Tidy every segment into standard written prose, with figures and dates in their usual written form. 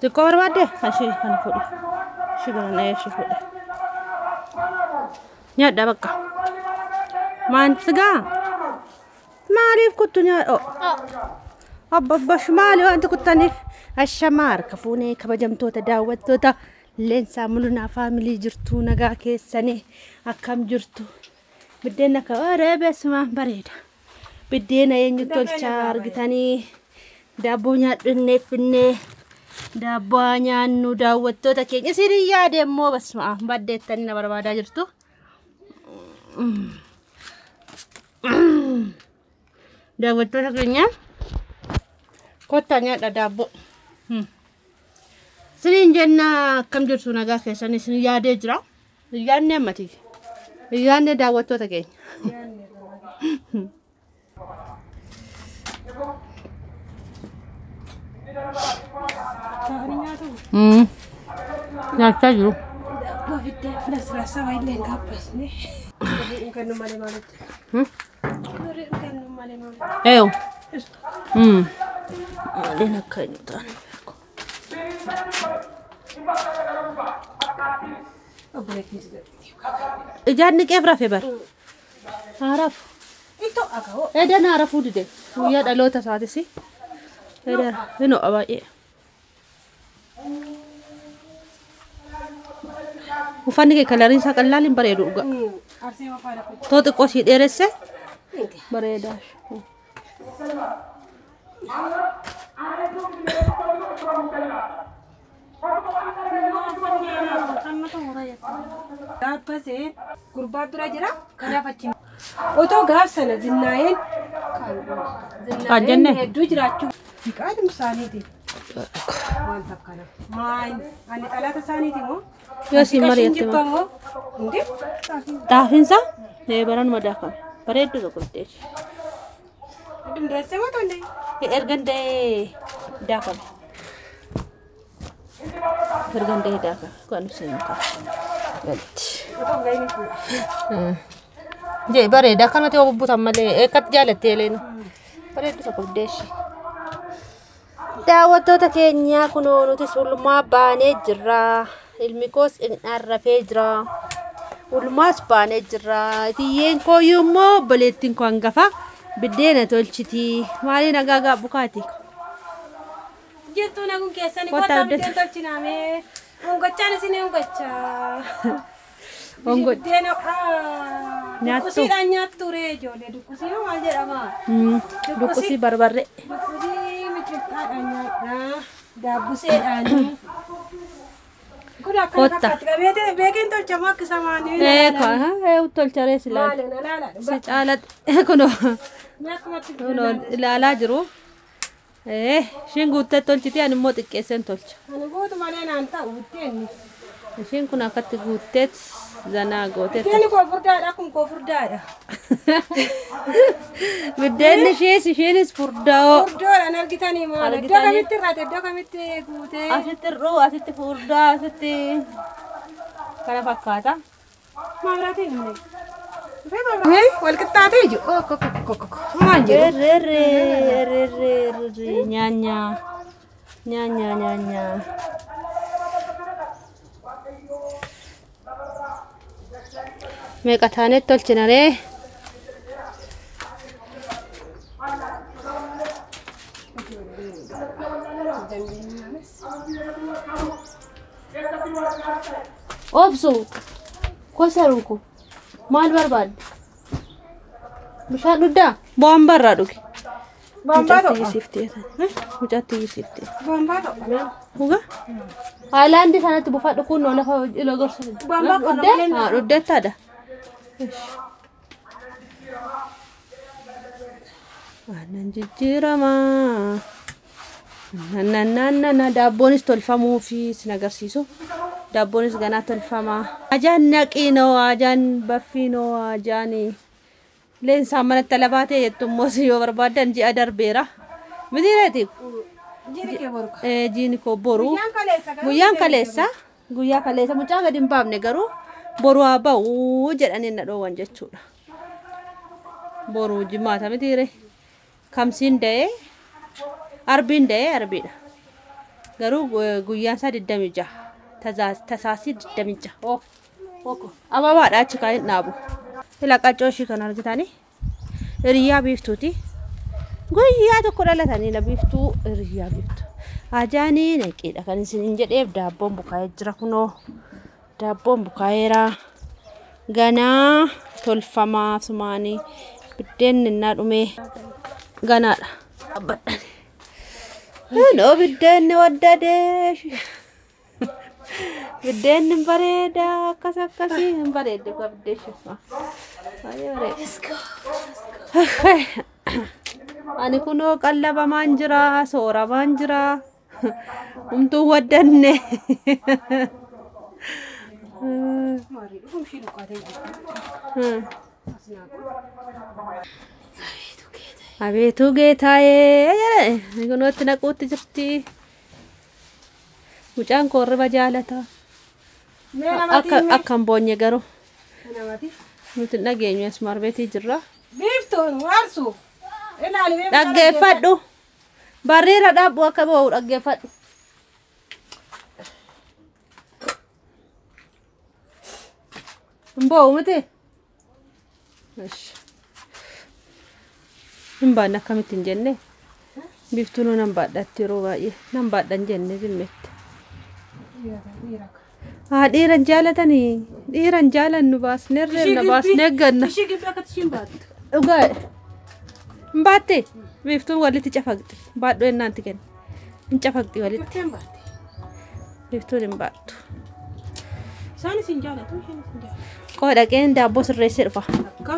Xiqqoo barbaadde? Ishee kana fudhi. Ishee kana ishee fudhi. Nyaadhaa bakka. Maan sigaa? Maaliif kuttu nyaadho? Abbabbash maali wanti kuttaniif? Ashamaa harka fuunee kabajamtoota daawwattoota Leensaa Mulunaa faamilii jirtu nagaa keessanii akkam jirtu? Biddeen akka reebeessumaan bareeda. Biddeena eenyu tolchaa argitanii daabboo nyaadhunnee finnee daabboo nyaannu daawwattoota keenya isin yaade immoo basma baddeettanii na barbaadaa jirtu. Daawwattoota keenya kottaa nyaadha daabboo. Isiniin jenna akkam jirtu nagaa keessanii isin yaadee jira. Yaadne ammati. Yaadne daawwattoota keenya. Nyaachaa jiru. Daabboo fiddee lasraasaa waayillee hin gaabbasne. Hin kennu malee maalitti? Hin kennu malee maalitti? Eewu. Maaliin akka eenyu ta'an hin beeku. Obboleettiin si gadhiiti. Ijaan niqeef rafe bar. Haa rafu. Ittoo aga'oo. Edan haa rafuu dide. Guyyaa dhaloota isaatis. Edan hin ho'a baay'ee. Uffanni kee kalariin isaa qallaan hin bareedu dhugaa. Arsee faana kun. Too xiqqoo sii dheeresse bareedaa. Gaabbasee gurbaa bira jira kanaaf achi. Otoo gaaf sana zinnaa'een Kan jenne? hedduu jiraachuu. Fiqaadum isaaniiti. Wanta akkana. Maal ani dhalaata isaaniiti moo? Yoo siin mari'atte Jibba moo? Hindi? Xaafiinsa baranuma daakame. Bareedduu tokko bitteechi. Dandeessee moo tollee? Ergan da'ee daakame. Ergan da'ee daakame. Kan ibsinu ta'a. Galti. Otoo gahee ni fuudha. Jee bareeda akkanumatti yoo bubbutan malee eekkatti jaalattee leenu. Bareedduu tokko bitteechi. Daawwattoota keenyaa kunoo nutis ulmaa baanee jirra. Ilmi koos rafee jira. Ulmaas baanee jirra. Tiyyeen kooyyuu immoo obboleettiin koo hangafa biddeena tolchiti. Maaliin agaagaa bukaati? Jirtuu naguun keessanii Kottaa kottaa biddeen. biddeen tolchinaamee. Hongochaan isin hongochaa. Hongo- Biddeen ho'aa. Nyaattu. Duqqisiidhaan nyaattu ree ijoollee. Duqqisii moo maal jedhama? Duqqisii barbarree. Duqqisii micciirtaadhaan nyaadhaa. Daabbuseedhaanii. Kun akkana Kottaa. fakkaatti. Qabeetee beekeen tolchamoo akka samaanii. Ee tolcharee si ilaala. Maali na laala. Si caalatti kunoo Mee akkumatti kunoo ilaalaa jiru. Ishiin guuttee tolchiti ani immoo xiqqeesseen tolcha. Ani guutu malee naan ta'u buddeenni. Ishiin kun akkatti guutteet zanaa gooteet. Buddeenni koo furdaadha kun koo furdaadha. Biddeenni ishees isheenis furdaa'oo. Furdoodhaan argitanii maal? Iddoo Argitanii. kamitti irraate iddoo kamitti guutee? Asitti hir'uu asitti furdaa asitti kana fakkaata. Maamilaatiin hin Mee wal qixxaatee jiru. Maal jedhu? Rrrr nyaanya nyaanya nyaanya. Meeqa taaneet tolchina ree? Obsu kosaruun kun maal barbaadde? Bishaan dhugdaa? Boombarraa dhugi. Boombaa tokko. Mucaatti iyyisiiftee. Boombaa tokko. Dhuga? Haayilaandii sanatti buufadhu kun lafa ila gorsa. Boombaa kana Dhuddee? malee Haa dhuddeettaadha. Aannan jijjiiramaa. Nannannannana daabboonis tolfamuu fi sin agarsiisu. Daabboonis ganaa tolfamaa. Ajaan naqiinoo, ajaan baffiinoo, ajaan leensaan manatti alabaatee jettu immoo si yoo barbaaddan ji'a darbeera. Miti reeti? Jiini kee boru. Jiini koo boru. Guyyaan kaleessa garuu Guyyaan kaleessa. Guyyaa kaleessa mucaa gadi hin baafne garuu boru haa ba'uu jedhanii na dhoowwan jechuudha. Boru jimaata mitiire. Kamsiin da'ee arbiin da'ee arbiidha. Garuu guyyaan isaa 26. Tasaasii 26. Oh. Oko. Ababaadha achi kan hin dhaabu. Ila qaccoo ishii kan argitanii hiriyaa biiftuuti. Guyyaa tokko dhalatanii la biiftuu hiriyaa biiftuu. Ajaanii naqeedha kan isin jedheef daabboon bukaa'ee jira kunoo. Daabboon bukaa'eera. Ganaa tolfamaa sumaanii biddeen innaa dhumee ganaadha. Kunoo biddeenni waddadee. Biddeenni hin bareeda akkas akkasii hin bareedde dhugaa biddeen ishee. Baay'ee bareeda. Ani kunoo qallabamaan jira sooramaan jira. Humtuu waddanne. Abeetu geetaayee kunootti naquutti jirti. Mucaan koo hirriba jaalata. Akka hin boonye garuu. Nuti hin dhageenyu as marbeetii jirra. Biiftuun waarsu. Dhaggeeffadhu. Barreera dhaabbu akka boo'u dhaggeeffadhu. Hin boo'u miti? Hin baanne akkamitti hin jenne? Biiftuun nan baadhatti yeroo baay'ee. Nan baadha hin jenne zimmetti. Haa dhiira hin jaalatanii. Dhiira hin jaalannu baasnee reebna baasnee ganna. Ishii gibbii akkatti ishiin baattu. Dhugaa. Hin baatte? Biiftuun walitti cafaqxi. Baadhu ennaanti kenna. Hin cafaqxi walitti. Biiftuun hin baattu. Isaanis hin jaalatu isheenis hin jaalatu. Qoo dhaqeen daabboo sirreessee dhufa. Akka.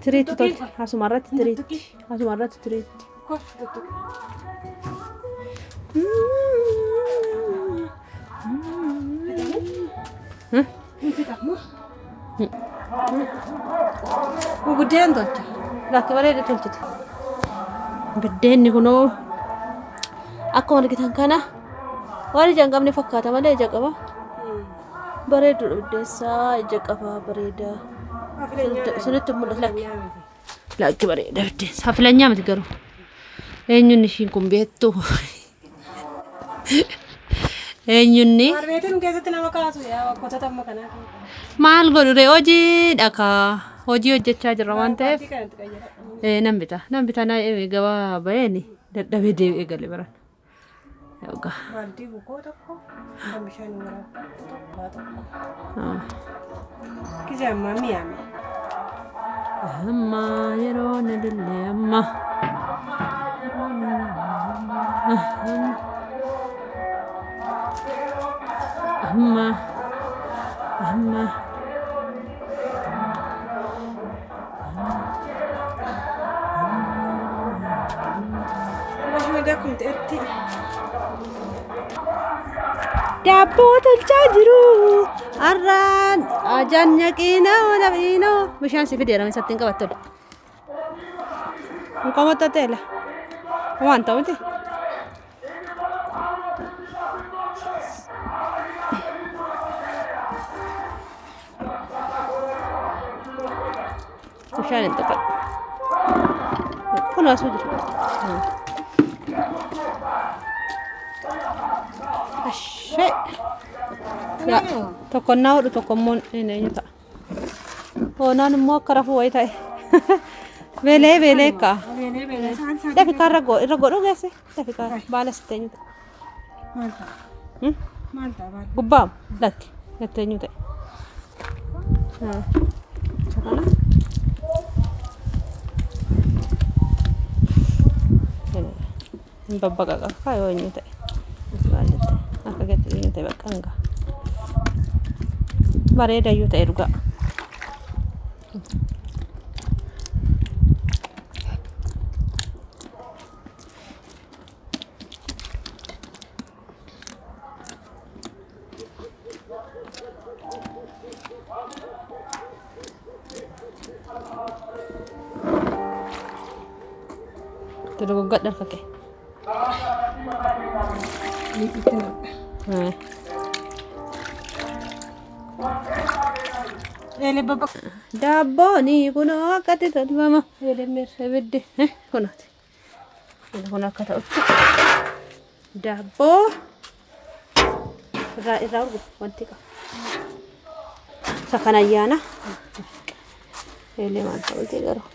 Tiriitti tolche. Asumarratti tiriitti. Asumarratti tiriitti. Buddeen tolcha. Lakki bareeda tolchite. Biddeenni kunoo akkuma argitan kana waan ija hin qabne fakkaata malee ija qaba. Bareeduudha biddeessaa ija qaba bareeda. Sinitti mul'ata lakki. Lakki bareeda biddeessa. Hafilanyaa miti garuu. Eenyuun ishiin kun beektu? Eenyunni? Marbeetiin keessatti nama kaasu yaa wakkotota amma kanaa. Maal godhu ree hojii dhakaa hojii hojjechaa jirra waan ta'eef. Nan bita nan bita na gabaa ba'een dadhabee deebi'ee gale baran. Yookaan. Baaldii bukoo tokko kan bishaan waraabatu tokko tokko. Kisee ammaa mi'aame. Amma yeroo na dillee amma. Amma amma. Daabboo tolchaa jiru. Har'aan ajaan nyaqiinoo lafiinoo bishaan si fideera isatti hin qabattu. Hin qomotta teela. Waan ta'u miti. Bishaan hin tuqadhu. Kun asuu jira. Ashee. Tokko naa hodhu tokko immoo eenyu ta'a. Hoonaan immoo akka rafuu wayii ta'e. Beelee beelee ka'a. Dafi kaarra irra godhuu geesse. Dafi kaarra baala sitti eenyu ta'a. Maal ta'a? Maal ta'a baala? Gubbaam lakki natti eenyu ta'e. Isa kana. Hin babbaqaqa kaayoo eenyu ta'e. Baallatti akka gadi eenyu ta'e bakka hangaa. Bareedayyuu ta'e dhugaa. Dogoggadha harka kee. Daabboon kunoo akkatti tolfama. Ibiddi kunooti. Kun akka ta'utti daabboo Irraa irraa urgu wanti qaba. Isa kan ayyaana. Eelee maal ta'uuti garuu.